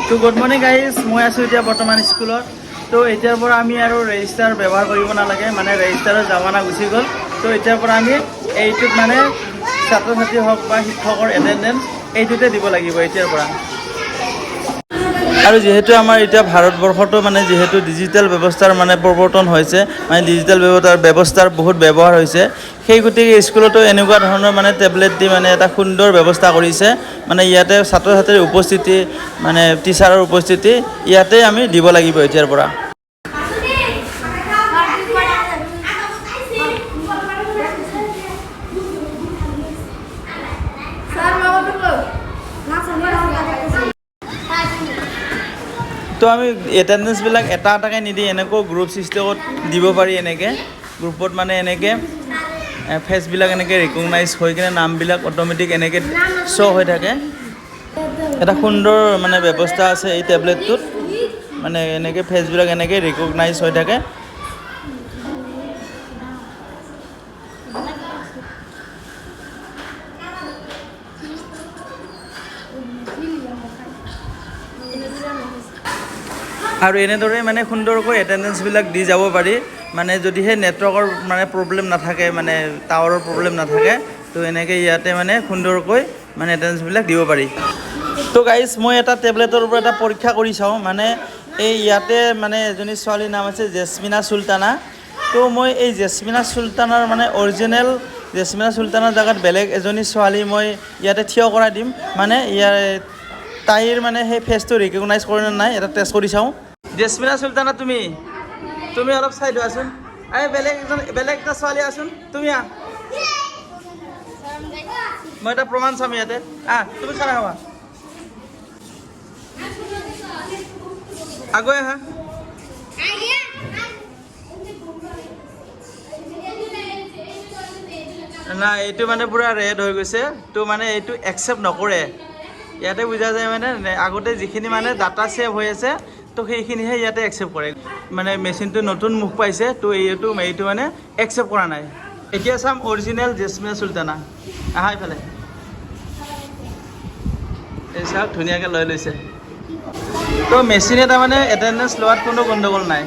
তো good morning guys, মই আছোঁ এতিয়া বৰ্তমান স্কুলত। তো এতিয়াৰ পৰা আমি আৰু ৰেজিষ্টাৰ ব্যৱহাৰ কৰিব নালাগে, মানে ৰেজিষ্টাৰৰ জামানা গুচি গ'ল। তো এতিয়াৰ পৰা আমি এইটোত মানে ছাত্ৰ ছাত্ৰী হওক বা শিক্ষকৰ এটেণ্ডেঞ্চ এইটোতে দিব লাগিব এতিয়াৰ পৰা। আৰু যিহেতু আমাৰ এতিয়া ভাৰতবৰ্ষতো মানে যিহেতু ডিজিটেল ব্যৱস্থাৰ মানে প্ৰৱৰ্তন হৈছে, মানে ডিজিটেল ব্যৱস্থাৰ বহুত ব্যৱহাৰ হৈছে, সেই গতিকে স্কুলতো এনেকুৱা ধৰণৰ মানে টেবলেট দি মানে এটা সুন্দৰ ব্যৱস্থা কৰিছে। মানে ইয়াতে ছাত্ৰ ছাত্ৰীৰ উপস্থিতি, মানে টিচাৰৰ উপস্থিতি ইয়াতে আমি দিব লাগিব এতিয়াৰ পৰা। তো আমি এটেণ্ডেঞ্চবিলাক এটা এটাকৈ নিদি এনেকৈ গ্ৰুপ ছিষ্টেমত দিব পাৰি। এনেকৈ গ্ৰুপত মানে এনেকৈ ফেচবিলাক এনেকৈ ৰিকগনাইজ হৈ কিনে নামবিলাক অট'মেটিক এনেকৈ শ্ব' হৈ থাকে। এটা সুন্দৰ মানে ব্যৱস্থা আছে এই টেবলেটটোত, মানে এনেকৈ ফেচবিলাক এনেকৈ ৰিকগনাইজ হৈ থাকে। আৰু এনেদৰে মানে সুন্দৰকৈ এটেণ্ডেঞ্চবিলাক দি যাব পাৰি। মানে যদিহে নেটৱৰ্কৰ মানে প্ৰব্লেম নাথাকে, মানে টাৱাৰৰ প্ৰব্লেম নাথাকে, তো এনেকৈ ইয়াতে মানে সুন্দৰকৈ মানে এটেণ্ডেঞ্চবিলাক দিব পাৰি। তো গাইজ, মই এটা টেবলেটৰ ওপৰত এটা পৰীক্ষা কৰি চাওঁ। মানে এই ইয়াতে মানে এজনী ছোৱালীৰ নাম আছে জেচমিনা চুলতানা। তো মই এই জেচমিনা চুলতানাৰ মানে অৰিজিনেল জেচমিনা চুলতানাৰ জেগাত বেলেগ এজনী ছোৱালী মই ইয়াতে থিয় কৰাই দিম। মানে ইয়াৰ তাইৰ মানে সেই ফেচটো ৰিকগনাইজ কৰে নে নাই এটা টেষ্ট কৰি চাওঁ। জেচমিনা চুলতানা, তুমি তুমি অলপ চাই দিয়াচোন। এই বেলেগ এজন, বেলেগ এটা ছোৱালী আছোন, তুমি আহ। মই এটা প্ৰমাণ চাম ইয়াতে। আহ, তুমি খাৰা হবা, আগুৱাই আহা। নাই, এইটো মানে পূৰা ৰেড হৈ গৈছে, তো মানে এইটো একচেপ্ট নকৰে। ইয়াতে বুজা যায় মানে আগতে যিখিনি মানে ডাটা ছেভ হৈ আছে, তো সেইখিনিহে ইয়াতে একচেপ্ট কৰে। মানে মেচিনটো নতুন মুখ পাইছে, তো এইটো এইটো মানে একচেপ্ট কৰা নাই। এতিয়া চাম অৰিজিনেল জেচমিনা চুলতানা। আহা এইফালে। এই চাওক, ধুনীয়াকৈ লৈ লৈছে। তো মেচিনে তাৰমানে এটেণ্ডেঞ্চ লোৱাত কোনো গণ্ডগোল নাই।